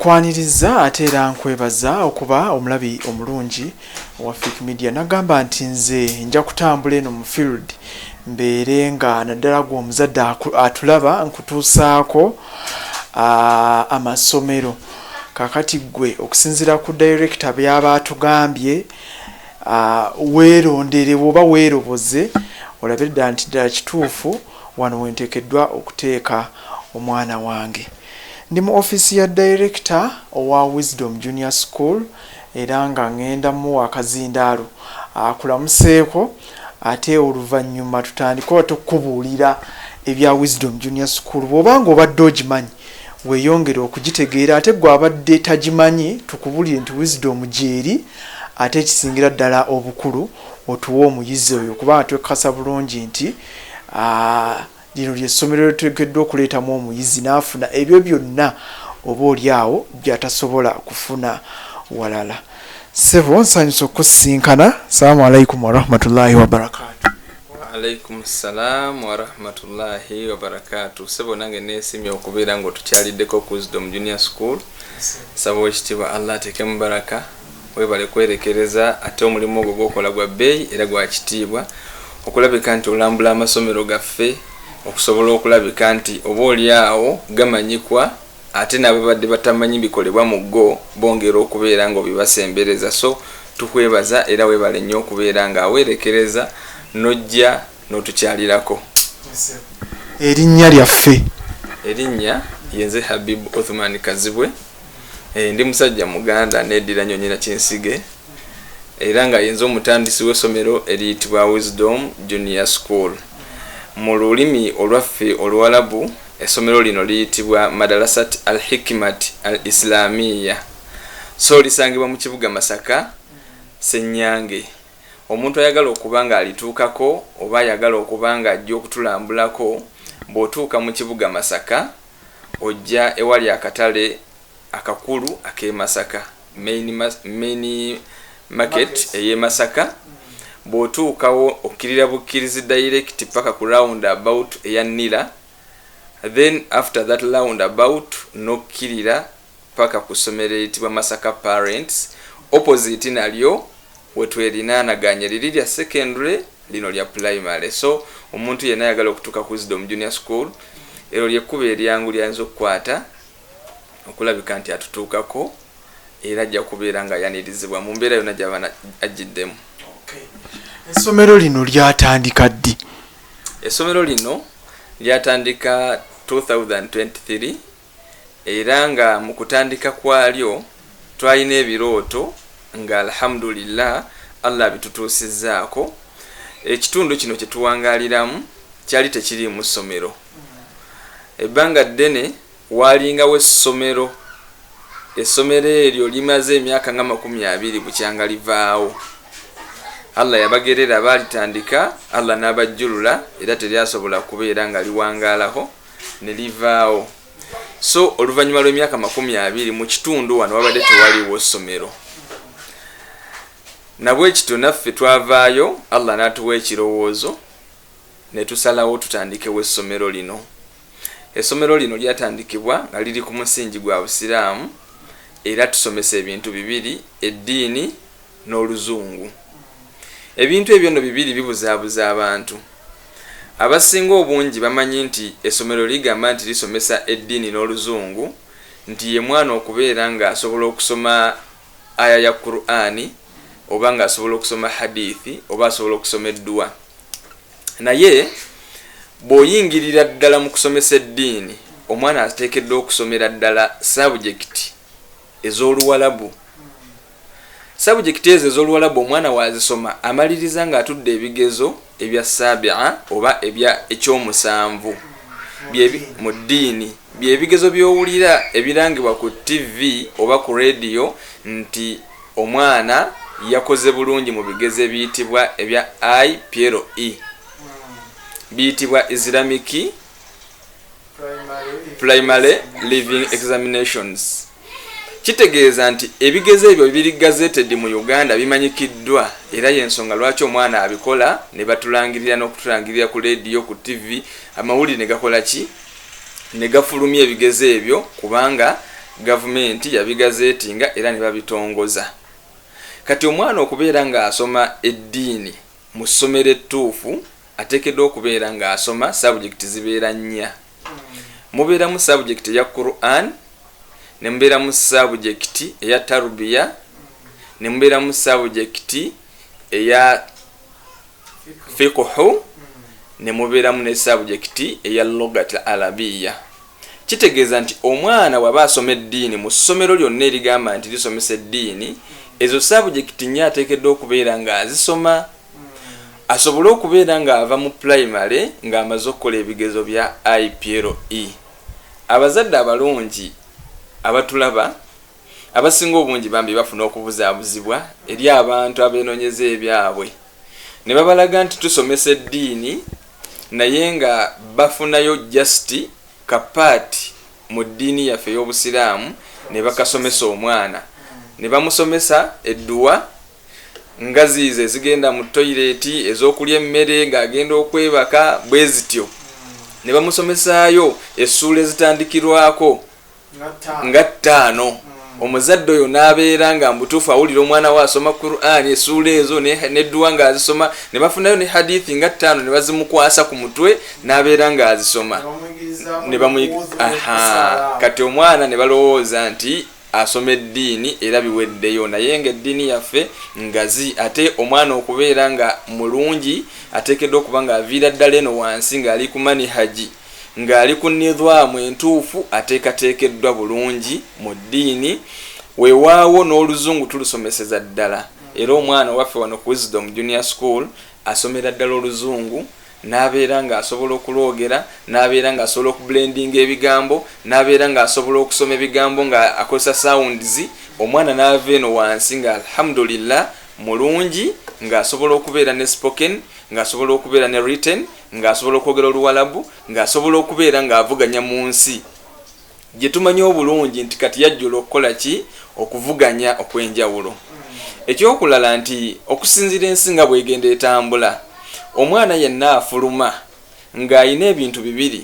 Nkwaniriza ate era nkwebaza okuba omulabi omulungi owa Fik Media. Nagamba nti nze nja kutambula eno mu field mbeere nga naddala gwe omuzadde atulaba nkutuusaako amasomero. Kakati gwe okusinziira ku director byaba atugambye, weerondere oba weeroboze olabe ddala nti ddala kituufu wano wenteekeddwa okuteeka omwana wange. Ndi mu ofiisi ya director owa Wisdom Junior School era nga ngenda muwa akazindaalo akulamuseeko, ate oluvannyuma tutandike oba tukubuulira ebya Wisdom Junior School. Bw'oba nga obadde ogimanyi, weeyongere okugitegeera, ate gwe abadde tagimanyi tukubuulire nti Wisdom gyeri, ate ekisingira ddala obukulu otuwe omuyizi oyo, kubanga twekakasa bulungi nti lino ly'essomero lyetuteekeddwa okuleetamu omuyizi n'afuna ebyo byonna oba oli awo by'atasobola kufuna walala. Ssebo, nsanyusa okukusisinkana. Salaamu alaikum warahmatullahi wabarakaatu. Waalaikum salam warahmatullahi wabarakatu. Sebo, nange nesimye okubeera nga otukyaliddeko ku Wisdom Junior School. Saba owekitiibwa Allah ateekemu baraka. Webale kwerekereza, ate omulimu ogwo gwokola gwa bbeeyi era gwa kitiibwa, okulabika nti olambula amasomero gaffe okusobola okulabika nti oba oli awo gamanyikwa, ate n'ababadde batamanyi bikolebwa mu go bongera okubeera nga obibasembereza. So tukwebaza era webale nnyo okubeera nga aweerekereza n'ojja n'otukyalirako. Erinnya lyaffe? Erinnya yenze Habib Othman Kazibwe. Ndi musajja Muganda, neddira Nyonyera Kinsige, era nga yenze omutandisi w'essomero eriyitibwa Wisdom Junior School. Mu lulimi olwaffe Oluwalabu essomero lino liyitibwa Madarasat Al Hikmat Al Islamiya. So lisangibwa mu kibuga Masaka, Senyange. Omuntu ayagala okuba nga alituukako oba ayagala okuba nga ajja okutulambulako, bw'otuuka mu kibuga Masaka ojja ewali akatale akakulu ak'e Masaka, main market ey'e Masaka. Bw'otuukawo okkirira bukkirizi direct paka ku round about eya Nira, then after that round about nokkirira paka ku ssomero eriyitibwa Masaka Parents. Opposite nalyo wetwerinaanaganye, liri lya secondary, lino lya primary. So omuntu yenna ayagala okutuuka ku Wisdom Junior School, eryo lyekkubo eryangu lyayinza okukwata okulabika nti atutuukako, era ajja kubeera nga ayanirizibwa mu mbeera yonna gy'aba ajjiddemu. Essomero lino lyatandika ddi? Essomero lino lyatandika 2023, era nga mu kutandika kwalyo twalina ebirooto nga alhamdulillah Allah abitutuusizzaako. Ekitundu kino kye tuwangaaliramu kyali tekiriimu ssomero. Ebbanga ddene waalingawo essomero, essomero eryo limaze emyaka nga 20 bukyanga livaawo. Allah yabagerera baalitandika, Allah n'abajjulula, era teryasobola kubeera nga liwangaalaho ne livaawo. So oluvannyuma lw'emyaka 20 mu kitundu wano wabadde tewaliiwo ssomero. Nabwekityo naffe twavaayo, Allah n'atuwa ekirowoozo ne tusalawo tutandikewo essomero lino. Essomero lino lyatandikibwa nga liri ku musingi gwa Busiraamu, era tusomesa ebintu bibiri, eddiini n'Oluzungu. Ebintu ebyo nno bibiri bibuzaabuza abantu. Abasinga obungi bamanyi nti essomero ligamba nti lisomesa eddiini n'Oluzungu, nti ye mwana okubeera ng'asobola okusoma aya ya Qur'ani, oba ng'asobola okusoma hadithi, oba asobola okusoma edduwa. Naye bw'oyingirira ddala mu kusomesa eddiini, omwana ateekeddwa okusomera ddala sabujekiti ez'Oluwalabu. Sabujekiti ezo ez'Oluwalabu omwana waazisoma amaliriza ng'atudde ebigezo ebya sabia oba ebya ekyomusanvu mu ddiini, byebigezo by'owulira ebirangibwa ku TV oba ku rediyo nti omwana yakoze bulungi mu bigezo ebiyitibwa ebya IPLE, biyitibwa Islamic Primary Living Examinations. Kitegeeza nti ebigezo ebyo biri gazetted mu Uganda, bimanyikiddwa, era yensonga lwaki omwana abikola ne batulangirira n'okutulangirira ku rediyo, ku TV, amawulire ne gakola ki, ne gafulumya ebigezo ebyo, kubanga Gavumenti yabigazeetinga era ne babitongoza. Kati omwana okubeera ng'asoma eddiini mu ssomero ettuufu, ateekeddwa okubeera ng'asoma sabujekiti zibeera nnya. Mubeeramu sabujekiti eya Quran, ne mubeeramu sabujekiti eya tarubiya, ne mubeeramu sabujekiti eya fiqhu, ne mubeeramu ne sabujekiti eya lugat arabiya. Kitegeeza nti omwana bw'aba asoma eddiini mu ssomero lyonna erigamba nti lisomesa eddiini, ezo sabujekiti nnya ateekeddwa okubeera ng'azisoma asobole okubeera ng'ava mu pulayimale ng'amaze okukola ebigezo bya IPLE. Abazadde abalungi abatulaba abasinga obungi bambi bafuna okubuzaabuzibwa eri abantu abeenoonyeza ebyabwe ne babalaga nti tusomesa eddiini, naye nga bafunayo just kapaati mu ddiini yaffe ey'Obusiraamu ne bakasomesa omwana, ne bamusomesa edduwa nga ziizo ezigenda mu toyireeti, ez'okulya emmere, ng'agenda okwebaka, bwe zityo, ne bamusomesaayo essuula ezitandikirwako nga ttaano. Omuzadde oyo n'abeera nga mbutuufu awulira omwana we asoma Qur'ani, essuula ezo n'edduwa ng'azisoma, ne bafunayo ne hadithi nga ttaano ne bazimukwasa ku mutwe n'abeera ng'azisoma ne aha. Kati omwana ne balowooza nti asoma eddiini era biweddeyo, naye nga eddiini yaffe ngazi. Ate omwana okubeera nga mulungi ateekeddwa okuba ng'aviira ddala eno wansi ng'ali ku manihaji, ng'ali ku nidhaamu entuufu, ateekateekeddwa bulungi mu ddiini. Weewaawo n'oluzungu tulusomeseza ddala, era omwana waffe wano ku Wisdom Junior School asomera ddala oluzungu n'abeera ng'asobola okulwogera, n'abeera ng'asobola okublendinga ebigambo, n'abeera ng'asobola okusoma ebigambo nga akozesa sounds. Omwana n'ava eno wansi nga alhamdulillah mulungi, ng'asobola okubeera ne spoken, ng'asobola okubeera ne written, ng'asobola okwogera Oluwalabu, ng'asobola okubeera ng'avuganya mu nsi gye tumanyi obulungi nti kati yajjula okukola ki, okuvuganya okw'enjawulo. Ekyokulala nti okusinziira ensi nga bwegenda etambula, omwana yenna afuluma ng'alina ebintu bibiri,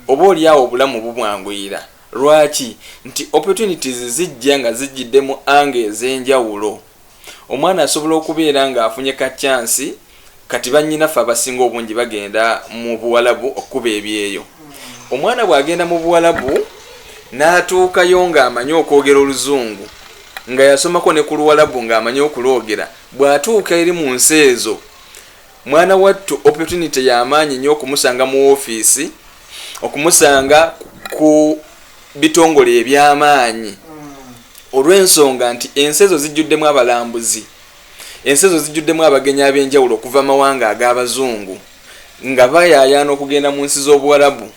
oba oliawo obulamu bubwanguyira. Lwaki? Nti opportunities zijja nga zijjidde mu angle ez'enjawulo. Omwana asobola okubeera ng'afunye ka chance. Kati bannyinaffe abasinga obungi bagenda mu Buwalabu okukuba ebyeyo. Omwana bw'agenda mu Buwalabu n'atuukayo ng'amanyi okwogera Oluzungu, nga yasomako ne ku Luwalabu ng'amanyi okulwogera, bw'atuuka eri mu nsi ezo, mwana wattu, opportunity y'amaanyi nnyo okumusanga mu woofiisi, okumusanga ku bitongole eby'amaanyi, olw'ensonga nti ensi ezo zijjuddemu abalambuzi, ensi ezo zijjuddemu abagenyi ab'enjawulo okuva amawanga ag'abazungu nga bayaayaana okugenda mu nsi z'Obuwarabu,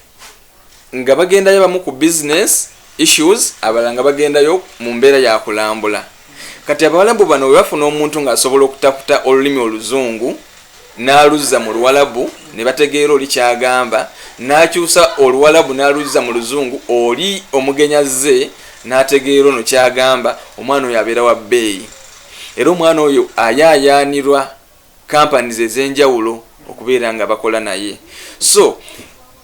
nga bagendayo abamu ku business issues, abalala nga bagendayo mu mbeera ya kulambula. Kati Abawalabu bano bwe bafuna omuntu ng'asobola okutaputa olulimi Oluzungu n'aluzza mu Luwalabu ne bategeera oli ky'agamba, n'akyusa Oluwalabu n'aluzza mu Luzungu, oli omugenyi azze n'ategeera ono ky'agamba, omwana oyo abeera wa bbeeyi, era omwana oyo ayaayaanirwa companies ez'enjawulo okubeera nga bakola naye. So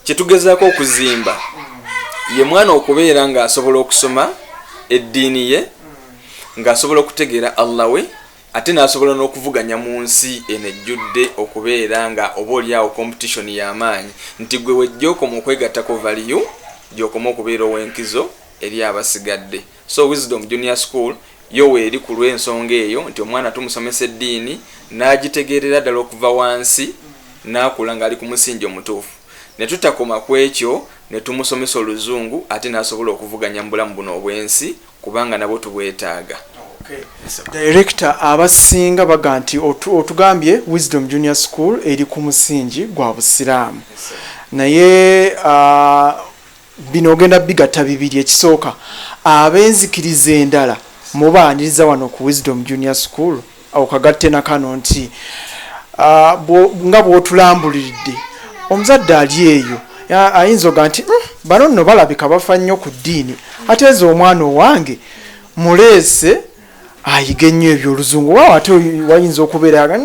kyetugezaako okuzimba ye mwana okubeera ng'asobola okusoma eddiini ye, ng'asobola okutegeera Allah we, ate n'asobola n'okuvuganya mu nsi eno ejjudde okubeera nga oba oliawo competition y'amaanyi, nti gwe wejja okoma okwegattako value gy'okoma okubeera ow'enkizo eri abasigadde. So Wisdom Junior School yo weeri ku lw'ensonga eyo nti omwana tumusomesa eddiini n'agitegeerera ddala okuva wansi n'akula ng'ali ku musingi omutuufu, ne tutakoma ku ekyo, ne tumusomesa Oluzungu ate n'asobola okuvuganya mu bulamu buno obw'ensi, kubanga nabwo tubwetaaga. Director, abasinga baga nti otugambye Wisdom Junior School eri ku musingi gwa Busiraamu, naye bino ogenda bigatta bibiri. Ekisooka, ab'enzikiriza endala mubaaniriza wano ku Wisdom Junior School? Okagatte nakano nti nga bw'otulambuliridde, omuzadde ali eyo ayinza oga nti, bano nno balabika bafa nnyo ku ddiini, ate nze omwana owange muleese ayige nnyo ebyoluzungu." Waawo ate wayinza okubeera,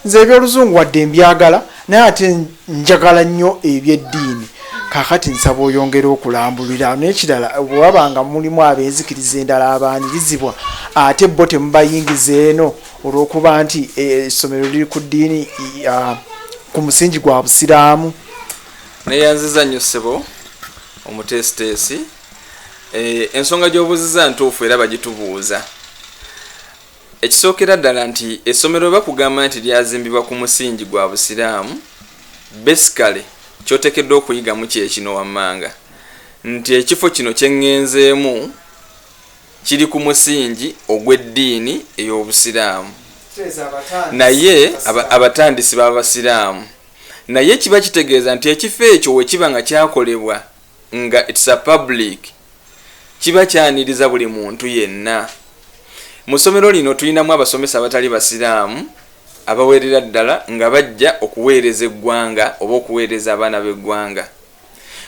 nze ebyoluzungu wadde mbyagala, naye ate njagala nnyo ebyeddiini." Kakati nsaba oyongere okulambulira. N'ekirala, bwewaba nga mulimu ab'enzikiriza endala abaanirizibwa, ate bo temubayingiza eno olw'okuba nti essomero liri ku ddiini, ku musingi gwa Busiraamu? Neyanziza nnyo ssebo omuteesiteesi. Ensonga gy'obuuziza ntuufu era bagitubuuza. Ekisookera ddala nti essomero bakugamba nti lyazimbibwa ku musingi gwa Busiraamu, basically kyoteekeddwa okuyigamu kyekino wammanga, nti ekifo kino kyeŋŋenzeemu kiri ku musingi ogw'eddiini ey'Obusiraamu, naye abatandisi b'Abasiraamu. Naye kiba kitegeeza nti ekifo ekyo wekiba nga kyakolebwa nga it's a public, kiba kyaniriza buli muntu yenna. Mu ssomero lino tulinamu abasomesa abatali Basiraamu abaweerera ddala nga bajja okuweereza eggwanga oba okuweereza abaana b'eggwanga.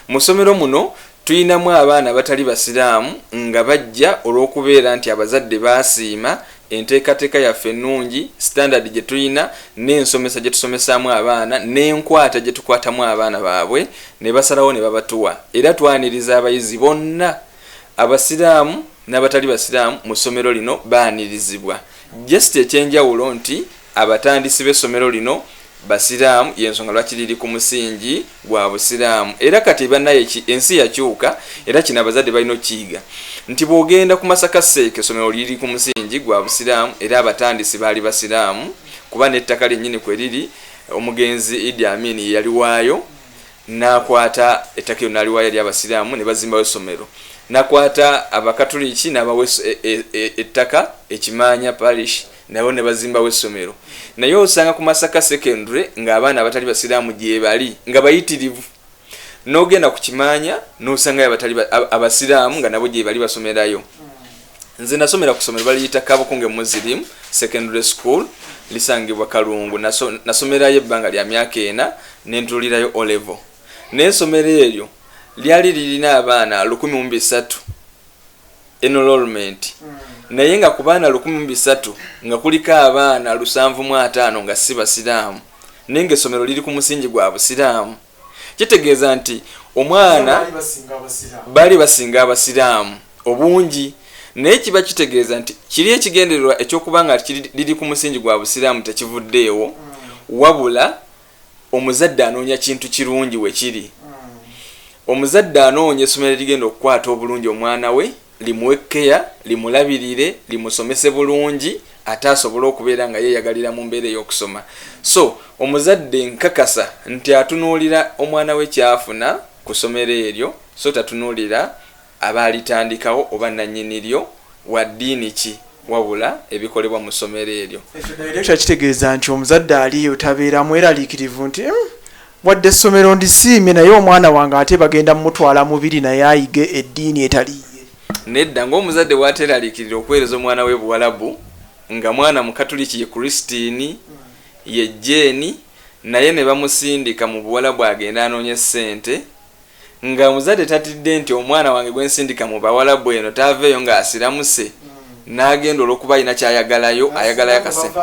Mu ssomero muno tulinamu abaana abatali Basiraamu nga bajja olw'okubeera nti abazadde baasiima enteekateeka yaffe ennungi, standard gye tulina n'ensomesa gye tusomesaamu abaana n'enkwata gye tukwatamu abaana baabwe, ne basalawo ne babatuwa. Era twaniriza abayizi bonna, Abasiraamu n'abatali Basiraamu, mu ssomero lino baanirizibwa. Just ekyenjawulo nti abatandisi b'essomero lino Basiraamu, y'ensonga lwaki liri ku musingi gwa Busiraamu. Era kati bannaye ensi yakyuka, era kino abazadde balina okukiyiga nti bw'ogenda ku Masaka Seeka, essomero liri ku musingi gwa Busiraamu era abatandisi baali Basiraamu, kuba n'ettaka lyennyini kwe liri omugenzi Idi Amin ye yaliwaayo, n'akwata ettaka eryo n'aliwaayo eri Abasiraamu ne bazimbawo essomero, nakwata Abakatuliki n'abawa ettaka Ekimaanya Parish, nabo ne bazimbawo essomero. Naye osanga ku Masaka Secondary ng'abaana abatali Basiraamu gyebali nga bayitirivu, n'ogenda ku Kimaanya n'osangayo abatali Abasiraamu nga nabo gyebali basomerayo. Nze nasomera ku ssomero baliyita Kabukunge Muslim Secondary School, lisangibwa Kalungu. Nasomerayo ebbanga lya myaka 4 nentuulirayo O level. N'essomero eryo lyali lirina abaana 1300 enrollment, naye nga ku baana 1300 nga kuliko abaana 750 nga si Basiraamu, naye nga essomero liri ku musingi gwa Busiraamu. Kitegeeza nti omwana baali basinga Abasiraamu obungi, naye kiba kitegeeza nti kiri ekigendererwa ekyokuba nga liri ku musingi gwa Busiraamu tekivuddeewo, wabula omuzadde anoonya kintu kirungi wekiri. Omuzadde anoonya essomero erigenda okukwata obulungi omwana we, limuwe keya, limulabirire, limusomese bulungi, ate asobole okubeera nga yeeyagalira mu mbeera ey'okusoma. So omuzadde nkakasa nti atunuulira omwana we kyafuna ku ssomero eryo, so tatunuulira abaalitandikawo oba nannyini lyo wa ddiini ki, wabula ebikolebwa mu ssomero eryo. Ekyo director kitegeeza nti omuzadde aliyo tabeera mweraliikirivu nti wadde essomero ndisiimye, naye omwana wange ate bagenda mumutwala mubiri naye ayige eddiini etaliiye? Nedda, ng'omuzadde bw'ateeraliikirira okuweereza omwana we Buwalabu nga mwana Mukatuliki, ye Christine, ye Jane, naye ne bamusindika mu Buwalabu agende anoonye ssente, nga omuzadde tatidde nti omwana wange gwensindika mu Bawalabu eno taaveeyo ng'asiramuse n'agenda olw'okuba alina kyayagalayo, ayagalayo akasente,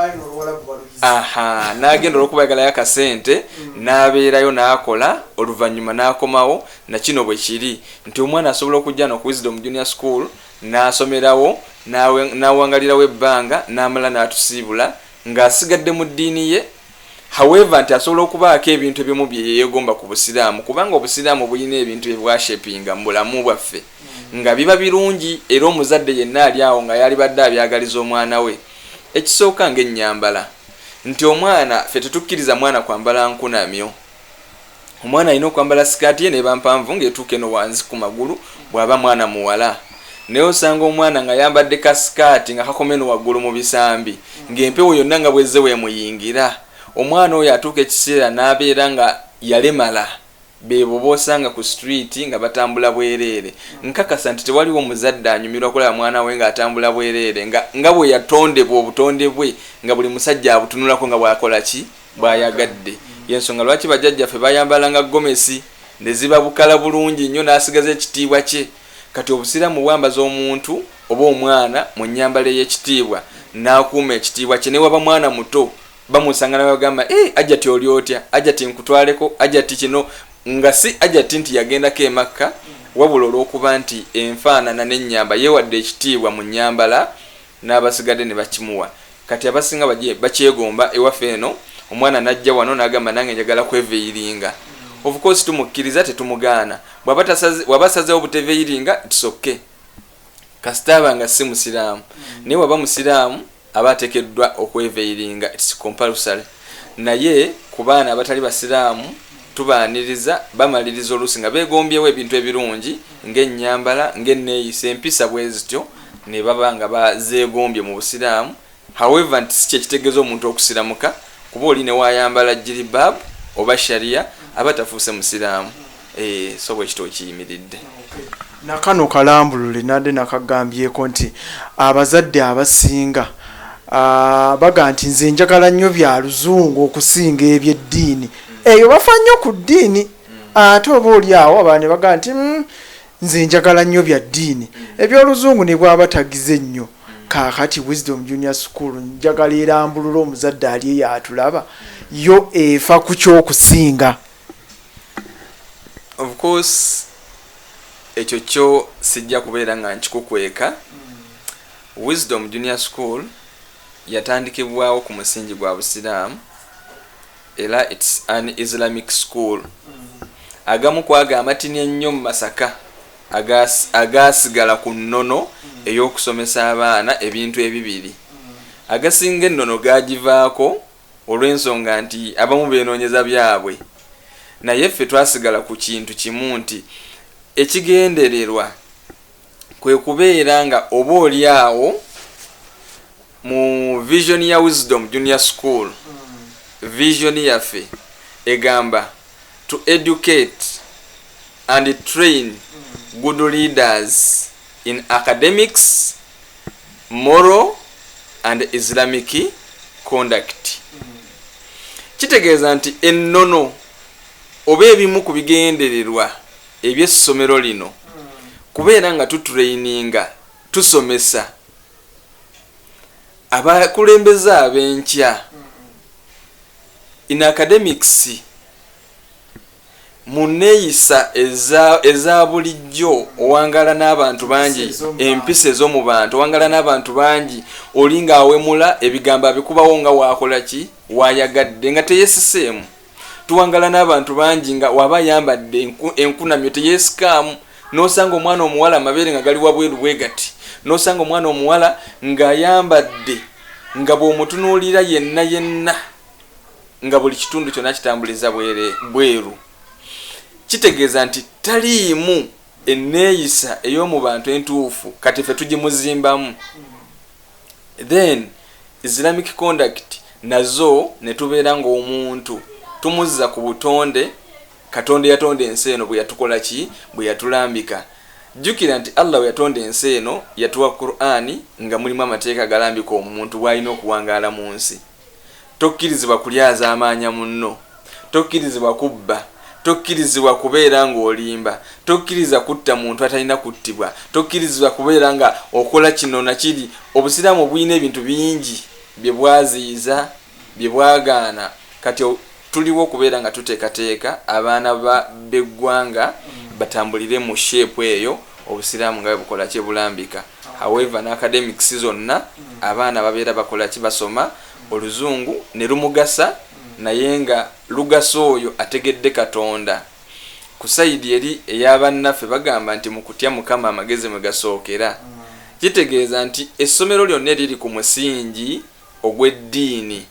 aha, n'agenda olw'okuba ayagalayo akasente n'abeerayo n'akola, oluvannyuma n'akomawo. Nakino bwe kiri nti omwana asobola okujja no ku Wisdom Junior School n'asomerawo, n'awangalirawo ebbanga, n'amala n'atusiibula ng'asigadde mu ddiini ye. However, nti asobola okubaako ebintu ebimu bye yeegomba ku Busiraamu, kubanga Obusiraamu bulina ebintu bye bwashepinga mu bulamu bwaffe nga biba birungi, era omuzadde yenna ali awo nga yalibadde abyagaliza omwana we. Ekisooka ng'ennyambala, nti omwana ffe tetukkiriza mwana kwambala nkunamyo. Omwana alina okwambala sikaati ye neba mpanvu ng'etuuka eno wansi ku magulu bw'aba mwana muwala. Naye osanga omwana nga yambadde ka sikaati nga kakoma eno waggulu mu bisambi, ng'empewo yonna nga bwezze weemuyingira. Omwana oyo atuuka ekiseera n'abeera nga yalemala. Beebo b'osanga ku street nga batambula bwereere. Nkakasa nti tewaliwo muzadde anyumirwa kulaba mwana we ng'atambula bwereere, nga nga bwe yatondebwa, obutonde bwe nga buli musajja abutunulako nga bw'akola ki bw'ayagadde. Y'ensonga lwaki bajjajjaffe bayambalanga gomesi ne ziba bukala bulungi nnyo n'asigaza ekitiibwa kye. Kati Obusiraamu bwambaza omuntu oba omwana mu nnyambala ey'ekitiibwa n'akuuma ekitiibwa kye, ne waba mwana muto bamusanga ne bagamba, "Eh, Ajati oli otya? Ajati nkutwaleko, Ajati kino." Nga si ajati nti yagendako e Makka, wabula olw'okuba nti enfaanana n'ennyamba yeewadde ekitiibwa mu nnyambala n'abasigadde ne bakimuwa. Kati abasinga bakyegomba ewaffe eno. Omwana najja wano n'agamba, "Nange njagala kweveiringa." Of course tumukkiriza, tetumugaana. Bw'aba asazeewo buteveiringa, it's okay, kasita aba nga si musiraamu. Naye waba musiraamu, aba ateekeddwa okweveiringa, it's compulsory. Naye ku baana abatali basiraamu tubaaniriza. Bamaliriza oluusi nga beegombyewo ebintu ebirungi ng'ennyambala, ng'enneeyisa, empisa bwe zityo, ne baba nga bazeegombye mu busiraamu. However, nti si kyekitegeeza omuntu okusiramuka, kuba oli ne wayambala jilbab oba sharia aba tafuuse musiraamu. So bwe kityo kiyimiridde. Nakano kalambulule nadde nakagambyeko nti abazadde abasinga baga nti, "Nze njagala nnyo bya luzungu okusinga ebyeddiini." Eyo bafa nnyo ku ddiini, ate oba oli awo abalala ne bagaa nti, "Nze njagala nnyo bya ddiini, ebyoluzungu ne bwaba tagize nnyo." Kaakati Wisdom Junior School, njagala erambulula omuzadde ali eyo atulaba, yo efa ku kyokusinga. Of course, ekyo kyo sijja kubeera nga nkikukweka. Wisdom Junior School yatandikibwawo ku musingi gwa busiraamu, era it's an Islamic school. Agamu kwago amatini ennyo mu Masaka agaasigala ku nnono ey'okusomesa abaana ebintu ebibiri. Agasinga ennono gagivaako olw'ensonga nti abamu beenoonyeza byabwe, naye ffe twasigala ku kintu kimu, nti ekigendererwa kwe kubeera nga oba oli awo mu vision ya Wisdom Junior School. Vision yaffe egamba to educate and train good leaders in academics, moral and Islamic conduct. Kitegeeza nti ennono oba ebimu ku bigendererwa ebyessomero lino kubeera nga tutraininga, tusomesa abakulembeze ab'enkya in academics, mu neeyisa eza bulijjo. Owangala n'abantu bangi, empisa ez'omu bantu, owangala n'abantu bangi, oli ng'awemula, ebigambo abikubawo nga wakola ki wayagadde nga teyesiseemu. Tuwangala n'abantu bangi nga waba ayambadde enkunamyo teyeesikaamu, n'osanga omwana omuwala amabeere nga gali wabweru bwe gati, n'osanga omwana omuwala ng'ayambadde nga bw'omutunuulira yenna yenna nga buli kitundu kyonna kitambuliza bweru. Kitegeeza nti taliimu enneeyisa ey'omu bantu entuufu. Kati ffe tugimuzimbamu. Then Islamic conduct nazo ne tubeera ng'omuntu tumuzza ku butonde Katonda yatonda ensi eno bwe yatukola ki, bwe yatulambika. Jjukira nti Allah bwe yatonda ensi eno, yatuwa Qur'ani nga mulimu amateeka agalambika omuntu bw'alina okuwangaala mu nsi. Tokkirizibwa kulyaza amaanya munno, tokkirizibwa kubba, tokkirizibwa kubeera ng'olimba, tokkiriza kutta muntu atalina kuttibwa, tokkirizibwa kubeera nga okola kino nakiri. Obusiraamu obulina ebintu bingi bye bwaziyiza, bye bwagaana. Kati tuliwo okubeera nga tuteekateeka abaana b'eggwanga batambulire mu shape eyo obusiraamu nga bwe bukola kye bulambika. However, ne academics zonna abaana babeera bakola ki, basoma oluzungu ne lumugasa, naye nga lugasa oyo ategedde Katonda. Ku side eri ey'abannaffe bagamba nti mu kutya Mukama amagezi mwe gasookera. Kitegeeza nti essomero lyonna eriri ku musingi ogw'eddiini,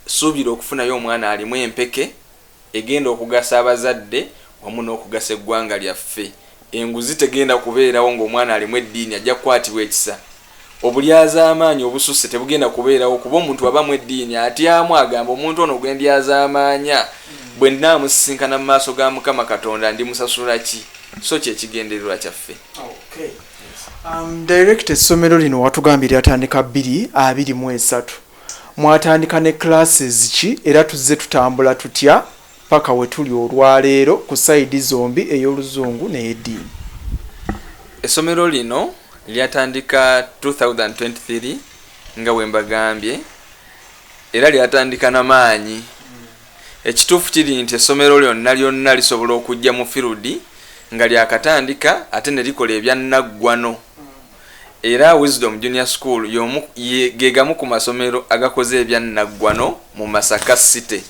suubira okufunayo omwana alimu empeke egenda okugasa abazadde wamu n'okugasa eggwanga lyaffe. Enguzi tegenda kubeerawo ng'omwana alimu eddiini, ajja kukwatibwa ekisa. Obulyazaamaanyi obususse tebugenda kubeerawo, kuba omuntu abamu eddiini atyamu, agamba, "Omuntu ono gwendyazaamaanya, bwe nnaamusisinkana mu maaso ga Mukama Katonda ndimusasula ki?" So kyekigendererwa kyaffe. Director, essomero lino watugambye lyatandika 2023. Mwatandika ne classes ki, era tuzze tutambula tutya paka we tuli olwaleero ku side zombi, ey'oluzungu n'ey'eddiini? Essomero lino lyatandika 2023 nga bwe mbagambye, era lyatandika namaanyi. Ekituufu kiri nti essomero lyonna lyonna lisobola okujja mu field nga lyakatandika ate ne likola ebyannaggwano. Era Wisdom Junior School y'omu ge gamu ku masomero agakoze ebyannaggwano mu Masaka City.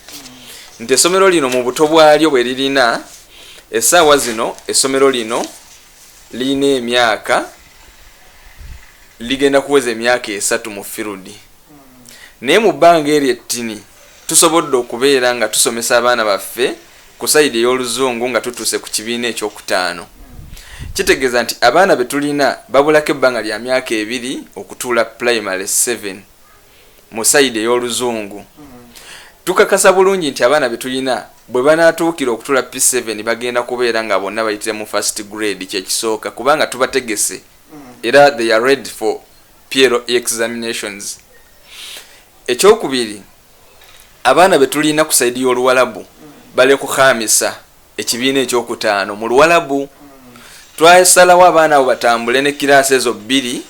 Nti essomero lino mu buto bwalyo bwe lirina essaawa zino, essomero lino lirina emyaka, ligenda kuweza emyaka 3 mu field. Naye mu bbanga eryo ettini tusobodde okubeera nga tusomesa abaana baffe ku side ey'Oluzungu nga tutuuse ku kibiina ekyokutaano. Kitegeeza nti abaana be tulina babulako ebbanga lya myaka 2 okutuula primary 7 mu side ey'Oluzungu. Tukakasa bulungi nti abaana be tulina bwe banaatuukira okutuula P7 bagenda kubeera nga bonna bayitira mu first grade. Kyekisooka, kubanga tubategese era they are ready for PLE examinations. Ekyokubiri, abaana be tulina ku side y'Oluwalabu bali kuhamisa ekibiina ekyokutaano mu Luwalabu. Twasalawo abaana abo batambule ne kiraasi ezo bbiri,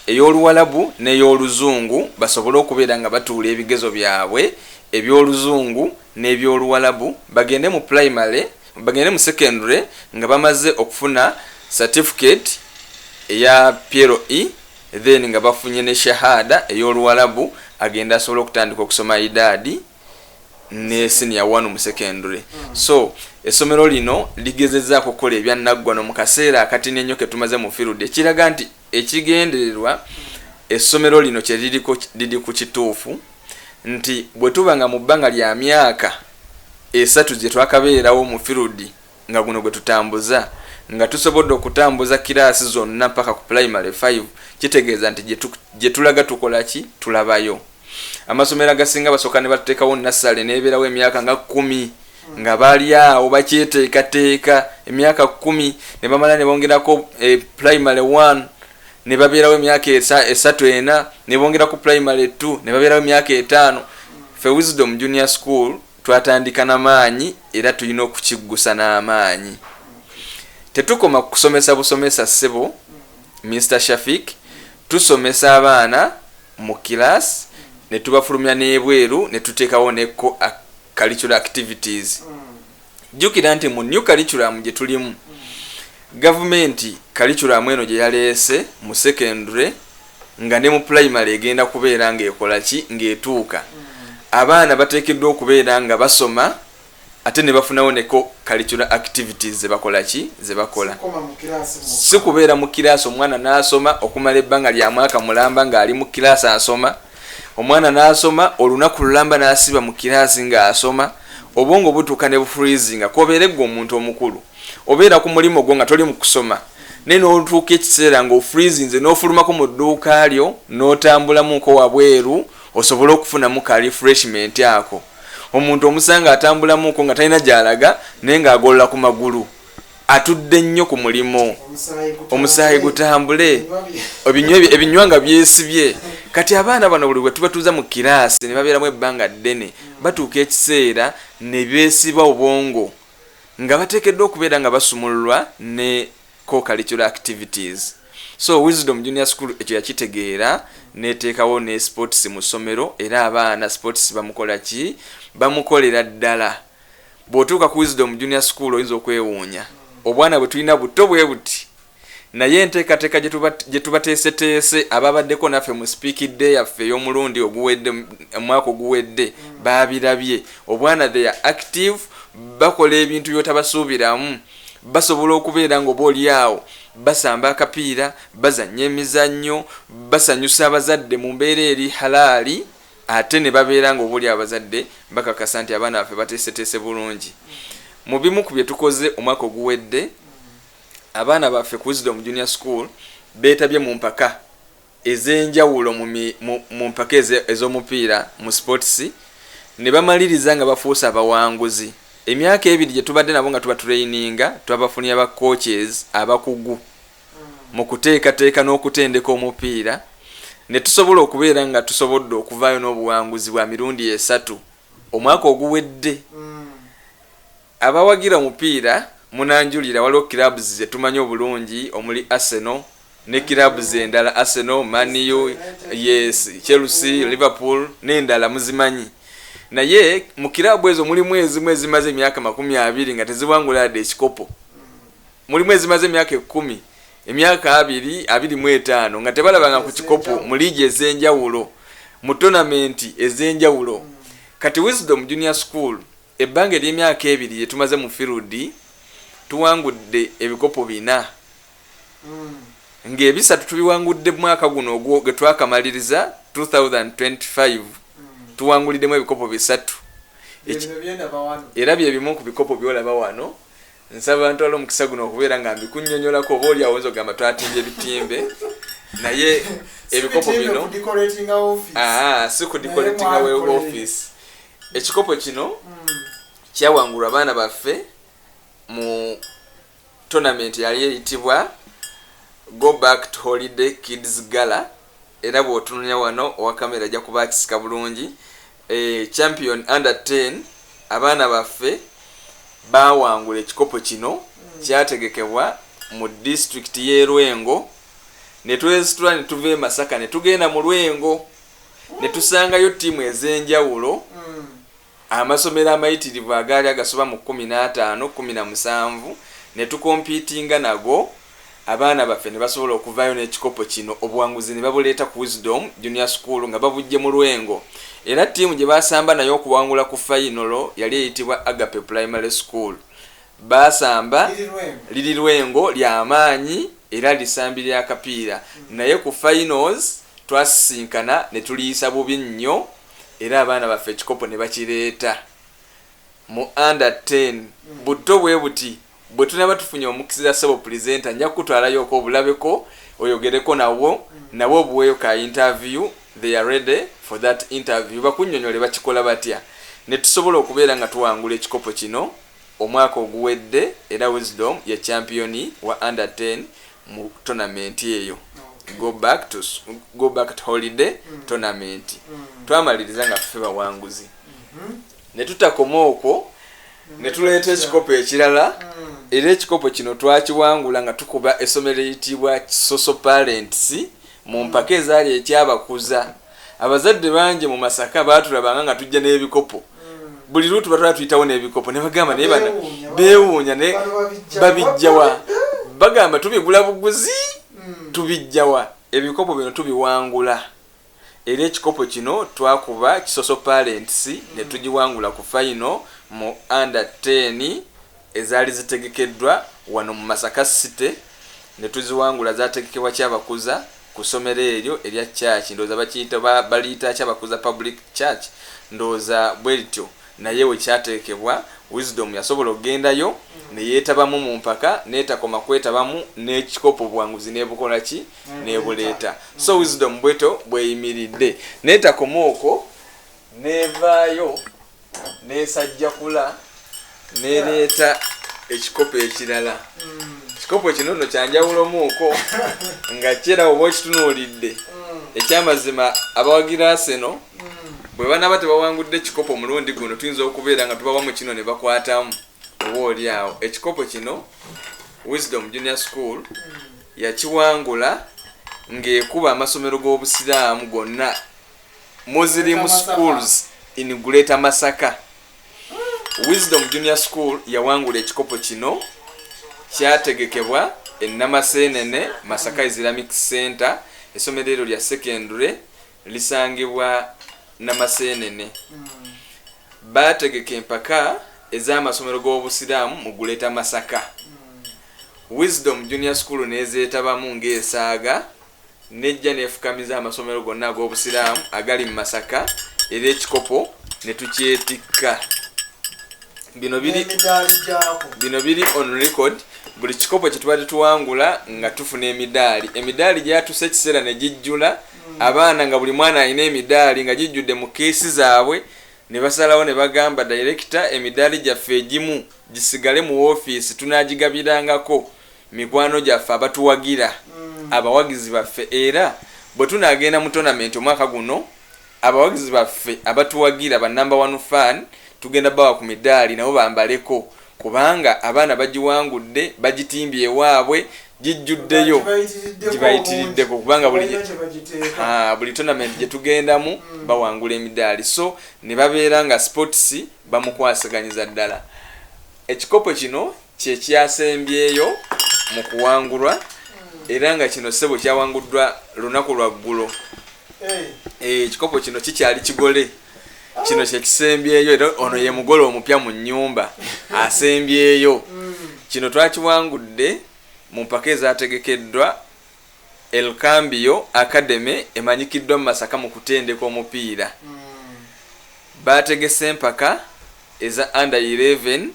ey'Oluwalabu n'ey'Oluzungu, basobole okubeera nga batuula ebigezo byabwe eby'Oluzungu n'eby'Oluwalabu, bagende mu primary, bagende mu secondary nga bamaze okufuna certificate eya PLE, then nga bafunye ne shahada ey'Oluwalabu, agenda asobole okutandika okusoma idaadi ne senior 1 mu secondary. So essomero lino ligezezaako okukola ebyannaggwano mu kaseera akatini ennyo ke tumaze mu field, ekiraga nti ekigendererwa essomero lino kye liriko liri ku kituufu, nti bwe tuba nga mu bbanga lya myaka 3 gye twakabeerawo mu field nga guno gwe tutambuza, nga tusobodde okutambuza kiraasi zonna paka ku primary 5, kitegeeza nti gye tulaga tukola ki? Tulabayo. Amasomero agasinga basooka ne bateekawo nursery nebeerawo emyaka nga 10 nga bali awo bakyeteekateeka emyaka 10, ne bamala ne bongerako primary 1 ne babeerawo emyaka 3, 4, ne bongerako primary 2 ne babeerawo emyaka 5. Fe Wisdom Junior School twatandika n'amaanyi era tulina okukiggusa n'amaanyi. Tetukoma kusomesa busomesa, ssebo Mr Shafik. Tusomesa abaana mu class ne tubafulumya n'ebweru ne tuteekawo ne co curricular activities. Jjukira nti mu new curriculum gye tulimu, gavumenti curriculum eno gye yaleese mu secondary nga ne mu primary egenda kubeera ng'ekola ki, ng'etuuka, abaana bateekeddwa okubeera nga basoma ate ne bafunawo ne co curricular activities ze bakola ki, ze bakola. Si kubeera mu kiraasi omwana n'asoma okumala ebbanga lya mwaka mulamba ng'ali mu kiraasi asoma, omwana n'asoma olunaku lulamba n'asiba mu kiraasi ng'asoma, obwongo butuuka ne bufreezinga. Kobeere gwe omuntu omukulu obeera ku mulimu gwo nga toli mu kusoma, naye n'otuuka ekiseera ng'ofreezinze, n'ofulumako mu dduuka lyo n'otambulamuko wabweru osobole okufunamu ka refreshment ako. Omuntu omusanga atambulamuko nga talina gy'alaga, naye ng'agolola ku magulu, atudde nnyo ku mulimu, omusaayi gutambule, ebinywa nga byesibye. Kati abaana bano buli bwe tubatuuza mu kiraasi ne babeeramu ebbanga ddene, batuuka ekiseera ne beesiba obwongo nga bateekeddwa okubeera nga basumululwa ne co-curricular activities. So Wisdom Junior School ekyo yakitegeera neteekawo ne sports mu ssomero, era abaana sports bamukola ki, bamukolera ddala. Bw'otuuka ku Wisdom Junior School oyinza okwewuunya obwana bwe tulina buto bwe buti, naye enteekateeka gye tubateeseteese, ababaddeko naffe mu speak day yaffe ey'omulundi oguwedde, omwaka oguwedde, baabirabye. Obwana they are active, bakola ebintu by'otabasuubiramu. Basobola okubeera nga oba oli awo basamba akapiira, bazannya emizannyo, basanyusa abazadde mu mbeera eri halaali, ate ne babeera nga oba oli abazadde bakakasa nti abaana baffe bateeseteese bulungi. Mu bimu ku bye tukoze omwaka oguwedde, abaana baffe ku Wisdom Junior School beetabye mu mpaka ez'enjawulo, mu mpaka ez'omupiira mu sports, ne bamaliriza nga bafuuse abawanguzi. Emyaka 2 gye tubadde nabo nga tuba traininga, twabafunira ba coaches abakugu mu kuteekateeka n'okutendeka omupiira, ne tusobola okubeera nga tusobodde okuvaayo n'obuwanguzi bwa mirundi 3 omwaka oguwedde. Abawagira omupiira munanjulira, waliwo clubs zetumanyi obulungi omuli Arsenal ne clubs endala, Arsenal, Man U, yes, Chelsea, Liverpool n'endala muzimanyi. Naye mu kiraabu ezo mulimu ezimu ezimaze emyaka 20 nga teziwangula yadde ekikopo. Mulimu ezimaze emyaka 10, emyaka 2, 25 nga tebalabanga ku kikopo mu liigi ez'enjawulo, mu tournament ez'enjawulo. Kati Wisdom Junior School ebbanga ery'emyaka 2 gye tumaze mu field, tuwangudde ebikopo 4, ng'ebisatu tubiwangudde mwaka guno ogwo gwe twakamaliriza 2025. Tuwanguliddemu ebikopo 3. Ebyo byendaba wano. Era bye bimu ku bikopo byolaba wano. Nsaba ntwala omukisa guno okubeera nga mbikunnyonnyolako, oba oli awonza ogamba twatimbye ebitimbe, naye ebikopo bino kudecoratinga office. Aa, si kudecoratinga Naye we office. Ekikopo kino kyawangulwa abaana baffe mu tournament yali eyitibwa Go Back to Holiday Kids Gala. Era bw'otunulira wano, owa kamera ajja kuba akisika bulungi. Champion under 10, abaana baffe bawangula ekikopo kino. Kyategekebwa mu disitulikiti y'e Lwengo, ne twesitula ne tuva e Masaka ne tugenda mu Lwengo ne tusangayo ttiimu ez'enjawulo, amasomero amayitirivu agaali agasoba mu 15, 17, ne tucompetinga nago. Abaana baffe ne basobola okuvaayo n'ekikopo kino, obuwanguzi ne babuleeta ku Wisdom Junior School nga babujje mu Lwengo. Era ttiimu gye basamba naye okuwangula ku final yali eyitibwa Agape Primary School. Basamba Liri Lwengo. Liri Lwengo, lyamaanyi era lisambi lyakapiira, naye ku finals twasisinkana ne tuliyisa bubi nnyo, era abaana baffe ekikopo ne bakireeta mu under 10. Buto bwe buti bwe tunaba tufunye omukisa, sebo presenter, nja kukutwalayoko obulabeko, oyogereko nabwo, nabwo obuweeyo ka interview. They are ready for that interview, bakunnyonnyole bakikola batya ne tusobola okubeera nga tuwangula ekikopo kino omwaka oguwedde. Era Wisdom ye champion wa under 10 mu tournament eyo, go back to holiday tournament. Twamaliriza nga ffe bawanguzi. Ne tutakoma okwo, ne tuleeta ekikopo ekirala. Era ekikopo kino twakiwangula nga tukuba essomero eriyitibwa Kisoso Parents mu mpaka ezaali ekyabakuza. Abazadde bangi mu Masaka baatulabanga nga tujja n'ebikopo. Buli luutu batwala tuyitawo n'ebikopo, ne bagamba naye bana Beewuunya, beewuunya ne bano babijja babijjawa? Bagamba tubigula buguzi, tubijjawa? Ebikopo bino tubiwangula, era ekikopo kino twakuba Kisoso Parents ne tugiwangula ku final mu under 10 ezaali zitegekeddwa wano mu Masaka City, ne tuziwangula. Zategekebwa Kyabakuza ku ssomero eryo erya church, ndowooza bakiyita baliyita Kyabakuza Public Church, ndowooza bwe lityo. Naye we kyateekebwa, Wisdom yasobola okugendayo ne yeetabamu mu mpaka, neetakoma kwetabamu, n'ekikopo obuwanguzi nebukola ki, nebuleeta. So Wisdom bwetyo bweyimiridde. Neetakoma okwo, nevaayo nesajjakula nereeta ekikopo ekirala. Ekikopo kino nno kyanjawulomuuko, nga kyera oba okitunuulidde, ekyamazima abawagira Arsenal bwe banaba tebawangudde ekikopo omulundi guno, tuyinza okubeera nga tubawa mu kino ne bakwatamu oba oli awo. Ekikopo kino Wisdom Junior School yakiwangula ng'ekuba amasomero g'obusiraamu gonna, Muslim Greater Masaka. schools in Greater Masaka. Wisdom Junior School yawangula ekikopo kino. Kyategekebwa e Namasenene, Masaka Islamic Center. Essomero eryo lya secondary lisangibwa Namasenene. Bategeka empaka ez'amasomero g'obusiraamu mu Greater Masaka, Wisdom Junior School nezeetabamu ng'esaaga, nejja nefukamiza amasomero gonna ag'obusiraamu agali mu Masaka, era ekikopo ne tukyetikka. Bino biri N'emidaali gyako. Bino biri on record. Buli kikopo kye tubadde tuwangula nga tufuna emidaali. Emidaali gyatuse ekiseera ne gijjula abaana, nga buli mwana alina emidaali nga gijjudde mu keesi zaabwe, ne basalawo ne bagamba director, emidaali gyaffe egimu gisigale mu woofiisi, tunagigabirangako mikwano gyaffe abatuwagira, abawagizi baffe. Era bwe tunaagenda mu tournament omwaka guno, abawagizi baffe abatuwagira, ba number one fan, tugenda bawa ku midaali nabo bambaleko, kubanga abaana bagiwangudde, bagitimbye ewaabwe. Gijjuddeyo, gibayitiriddeko, kubanga buli tournament gye tugendamu bawangula emidaali. So ne babeera nga sports bamukwasaganyiza ddala. Ekikopo kino kyekyasembyeyo mu kuwangulwa, era nga kino, ssebo, kyawanguddwa lunaku lwa ggulo. Ekikopo kino kikyali kigole. Kino kyekisembyeyo, era ono ye mugole omupya mu nnyumba asembyeyo. Kino twakiwangudde mu mpaka ezategekeddwa Elcambio Academy, emanyikiddwa mu Masaka mu kutendeka omupiira. Bategese empaka eza under 11,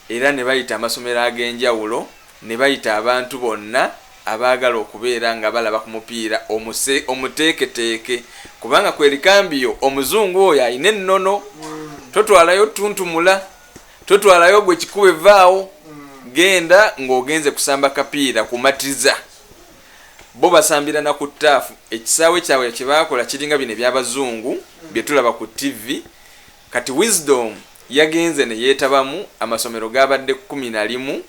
era ne bayita amasomero ag'enjawulo, ne bayita abantu bonna abaagala okubeera nga balaba ku mupiira omuteeketeeke, kubanga ku Elcambio omuzungu oyo alina ennono. Totwalayo tuntumula, totwalayo gwe kikuba evaawo. Genda ng'ogenze kusamba kapiira kumatiza. Bo basambira na ku turf. Ekisaawe kyabwe kye baakola kiringa bino ebyabazungu bye tulaba ku TV. Kati Wisdom yagenze ne yeetabamu. Amasomero gabadde 11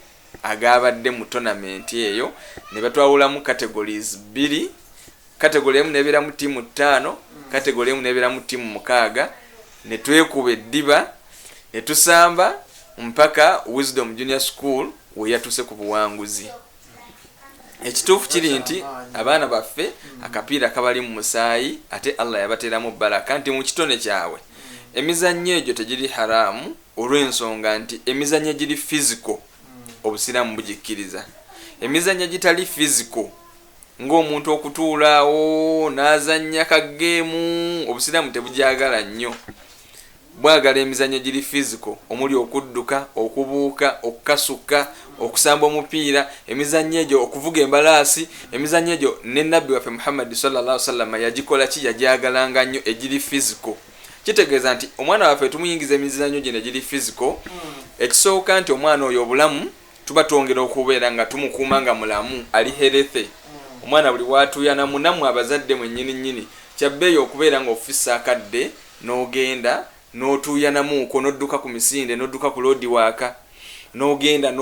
agabadde mu tournament eyo, ne batwawulamu categories bbiri. Category emu nebeeramu ttiimu ttaano, category emu nebeeramu ttiimu mukaaga. Ne twekuba eddiba ne tusamba mpaka Wisdom Junior School we yatuuse ku buwanguzi. Ekituufu kiri nti abaana baffe akapiira kabali mu musaayi, ate Allah yabateeramu baraka nti mu kitone kyabwe emizannyo egyo tegiri haramu, olw'ensonga nti emizannyo egiri physical obusiraamu bugikkiriza. Emizannyo egitali physical, ng'omuntu okutuulaawo n'azannya ka game, obusiraamu tebujagala nnyo. Bwagala emizannyo egiri physical, omuli okudduka, okubuuka, okukasuka, okusamba omupiira, emizannyo egyo, okuvuga embalaasi. Emizannyo egyo ne nabbi waffe Muhammadi sallallahu sallama yagikola ki? Yajagalanga nnyo egiri physical. Kitegeeza nti omwana waffe tumuyingiza emizannyo gino egiri physical, ekisooka nti omwana oyo obulamu tuba twongera okubeera nga tumukuuma nga mulamu, ali healthy. Omwana buli watuuyanamu, nammwe abazadde mwennyini nnyini, kyabbeeyi okubeera nga ofissa akadde n'ogenda n'otuuyanamuuko, n'odduka ku misinde, n'odduka ku road waaka, n'ogenda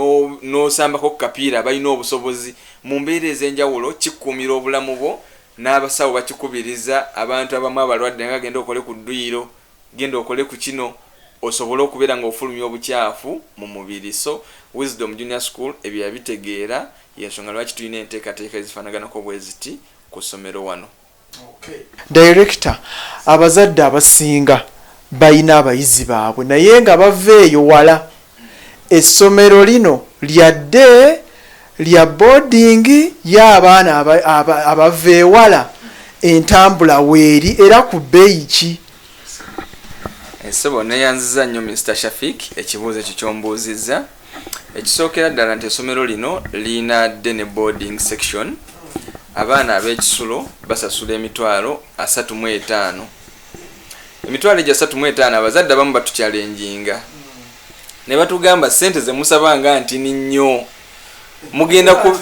n'osambako ku kapiira. Balina obusobozi mu mbeera ez'enjawulo, kikuumira obulamu bwo. N'abasawo bakikubiriza abantu abamu abalwadde nga genda okole ku dduyiro, genda okole ku kino, osobole okubeera ng'ofulumya obukyafu mu mubiri. So Wisdom Junior School ebyo yabitegeera, yensonga lwaki tulina enteekateeka ezifaanaganako bwe ziti ku ssomero wano. Director, abazadde abasinga balina abayizi baabwe naye nga bava eyo wala. Essomero lino lyadde lya boarding y'abaana abava ewala, entambula weeri era ku bbeeyi ki? Ssebo, neyanziza nnyo Mr Shafik ekibuuzo ekyo kyombuuzizza. Ekisookera ddala nti essomero lino liyina day ne boarding section. Abaana ab'ekisulo basasula 350,000. Emitwalo egyo 35, abazadde abamu batukyalenjinga ne batugamba, "Sente zemusaba nga ntini nnyo, mugenda ku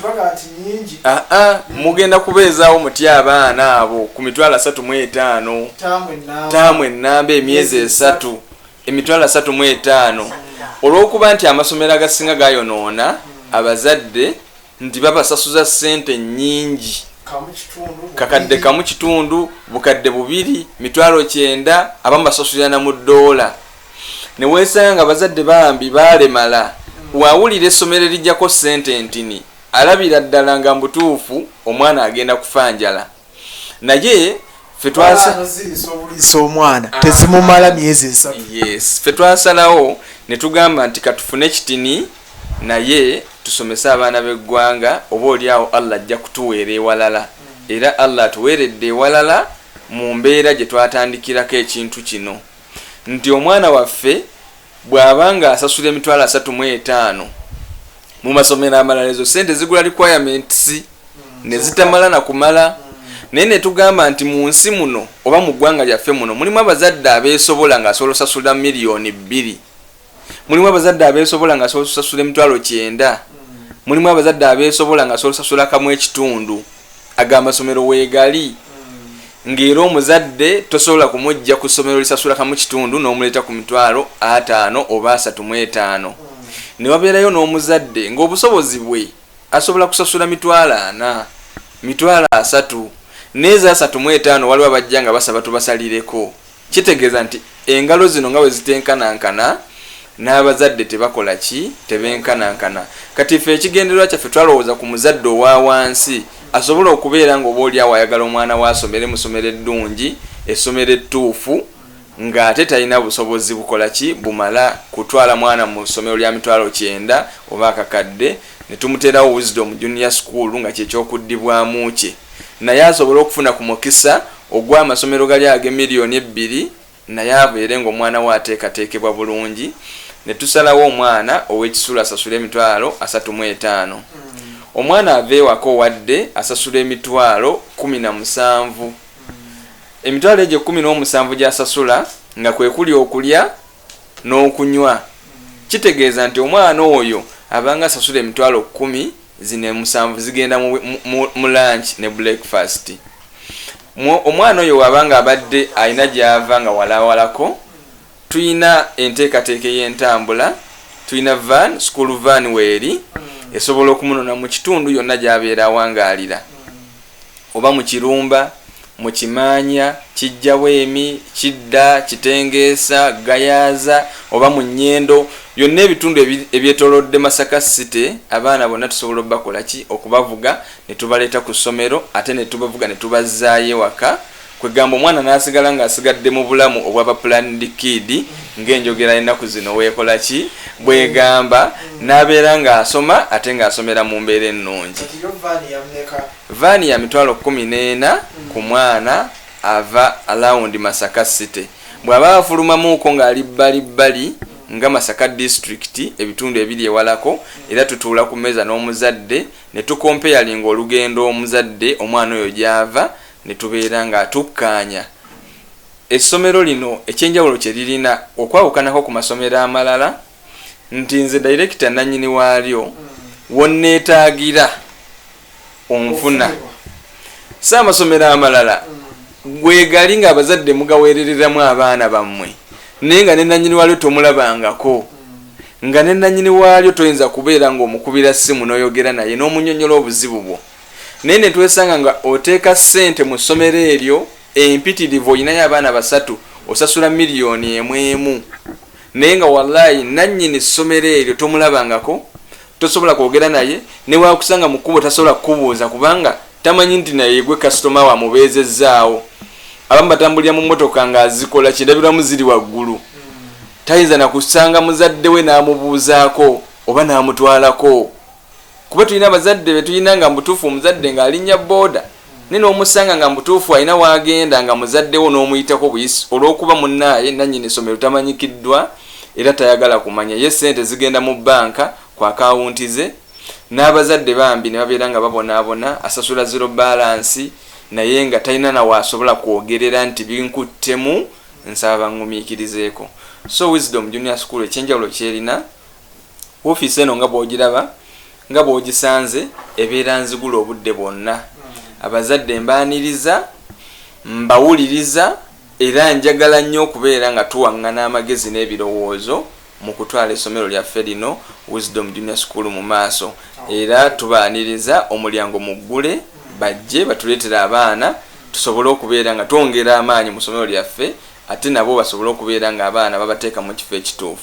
aa mugenda kubeezaawo mutya abaana abo ku 350,000 taamu ennamba, emyezi 3, 350,000?" Olw'okuba nti amasomero agasinga gayonoona abazadde nti babasasuza ssente nnyingi, 1.5 kakadde, 2,000, 90,000, abamu basasulira na mu ddoola, ne weesanga nga abazadde bambi baalemala. Wawulira essomero erijjako ssente ntini, alabira ddala nga mbutuufu omwana agenda kufa njala. Naye ffe twasa Obuliisa omwana tezimumala myezi 3. Yes, ffe twasalawo ne tugamba nti katufune kitini naye tusomese abaana b'eggwanga, oba oliawo Allah ajja kutuweera ewalala. Era Allah atuweeredde ewalala mu mbeera gye twatandikirako ekintu kino, nti omwana waffe bw'aba nga asasula 350,000, mu masomero amalala ezo sente zigula requirements ne zitamala na kumala. Naye ne tugamba nti mu nsi muno oba mu ggwanga lyaffe muno mulimu abazadde abeesobola ng'asobola osasula 2 miliyoni, mulimu abazadde abeesobola ng'asobola osasula 90,000, mulimu abazadde abeesobola ng'asobola osasula 1.5. Ago amasomero weegali ng'era omuzadde tosobola kumujja ku ssomero lisasula 1.5 n'omuleeta ku 50,000 oba 35,000. Ne wabeerayo n'omuzadde ng'obusobozi bwe Asobola kusasula 400,000, 300,000, n'eza 35. Waliwo abajja nga basaba tubasalireko. Kitegeeza nti engalo zino nga bwe zitenkanankana, n'abazadde tebakola ki? Tebenkanankana. Kati ffe ekigendererwa kyaffe, twalowooza ku muzadde owa wansi asobola okubeera nga oba oliawo ayagala omwana we asomere mu ssomero eddungi, essomero ettuufu, ng'ate talina busobozi bukola ki? Bumala kutwala mwana mu ssomero lya 90,000 oba akakadde, ne tumuteerawo Wisdom Junior School nga kyekyokuddibwamu kye, naye asobole okufuna ku mukisa ogw'amasomero gali ag'emiliyoni 2, naye abeere ng'omwana we ateekateekebwa bulungi. Ne tusalawo omwana ow'ekisulo asasule 35,000, omwana ava ewaka owadde asasula 17,000. Emitwalo egyo 17 gy'asasula nga kwe kuli okulya n'okunywa, kitegeeza nti omwana oyo abanga asasula 10,000. Zino emusanvu zigenda mu lunch ne breakfast. Omwana oyo wabanga abadde alina gyava nga walawalako, tuyina enteekateeka ey'entambula. Tulina van, school van weeri, esobola okumunona mu kitundu yonna gy'abeera awangaalira, oba mu Kirumba, mu Kimaanya, Kijjabwemi, Kidda, Kitengeesa, Gayaza, oba mu Nyendo, yonna ebitundu ebyetolodde Masaka City, abaana bonna tusobola obakola ki? Okubavuga ne tubaleeta ku ssomero, ate ne tubavuga ne tubazzaayo ewaka. Kwegamba omwana n'asigala ng'asigadde mu bulamu obwaba planned kid, ng'enjogera ennaku zino weekola ki? Bwegamba, n'abeera ng'asoma ate ng'asomera mu mbeera ennungi. Kati yo vaani yammeka? Vaani ya 14,000 ku mwana ava around Masaka City. Bw'aba afulumamuuko ng'ali bbali bbali nga Masaka District, ebitundu ebiri ewalako, era tutuula ku mmeeza n'omuzadde ne tucomparinga olugendo omuzadde omwana oyo gy'ava, ne tubeera nga tukkaanya. Essomero lino ekyenjawulo kye lirina okwawukanako ku masomero amalala nti nze director nannyini waalyo, wonneetaagira onfuna. Ofunibwa. Si amasomero amalala gwegali ng'abazadde mugaweerereramu abaana bammwe, naye nga ne nannyini waalyo tomulabangako, nga ne nannyini waalyo toyinza kubeera ng'omukubira ssimu n'oyogera naye n'omunyonnyola obuzibu bwo. Naye ne twesanga nga oteeka ssente mu ssomero eryo empitirivu, olinayo abaana basatu, osasula 1 emu, naye nga wallayi nannyini ssomero eryo tomulabangako, tosobola kwogera naye, newakusanga mu kkubo tasobola kukubuuza kubanga tamanyi nti naye gwe kasitoma wamubeezezzaawo. Abamu batambulira mu mmotoka ng'azikola kindabirwamu ziri waggulu, tayinza nakusanga muzadde we n'amubuuzaako oba n'amutwalako, kuba tulina abazadde betulina nga mubutuufu omuzadde ng'alinnya booda, naye n'omusanga nga mubutuufu alina waagenda nga muzaddewo n'omuyitako buyisi, olw'okuba munnaaye nannyini essomero tamanyikiddwa era tayagala kumanya. Ye sente zigenda mu banka ku akawunti ze, n'abazadde bambi ne babeera nga babonaabona. Asasula zero balance, naye nga talina nawaasobola kwogerera nti binkuttemu, nsaba baŋŋumiikirizeeko. So Wisdom Junior School ekyenjawulo kyerina, ofiisi eno nga bw'ogiraba, nga bw'ogisanze, ebeera nzigula obudde bwonna. Abazadde mbaaniriza, mbawuliriza, era njagala nnyo okubeera nga tuwaŋŋana amagezi n'ebirowoozo mu kutwala essomero lyaffe lino Wisdom Junior School mu maaso. Era tubaaniriza, omulyango muggule, bajje batuleetere abaana tusobole okubeera nga twongera amaanyi mu ssomero lyaffe, ate nabo basobole okubeera nga abaana babateeka mu kifo ekituufu.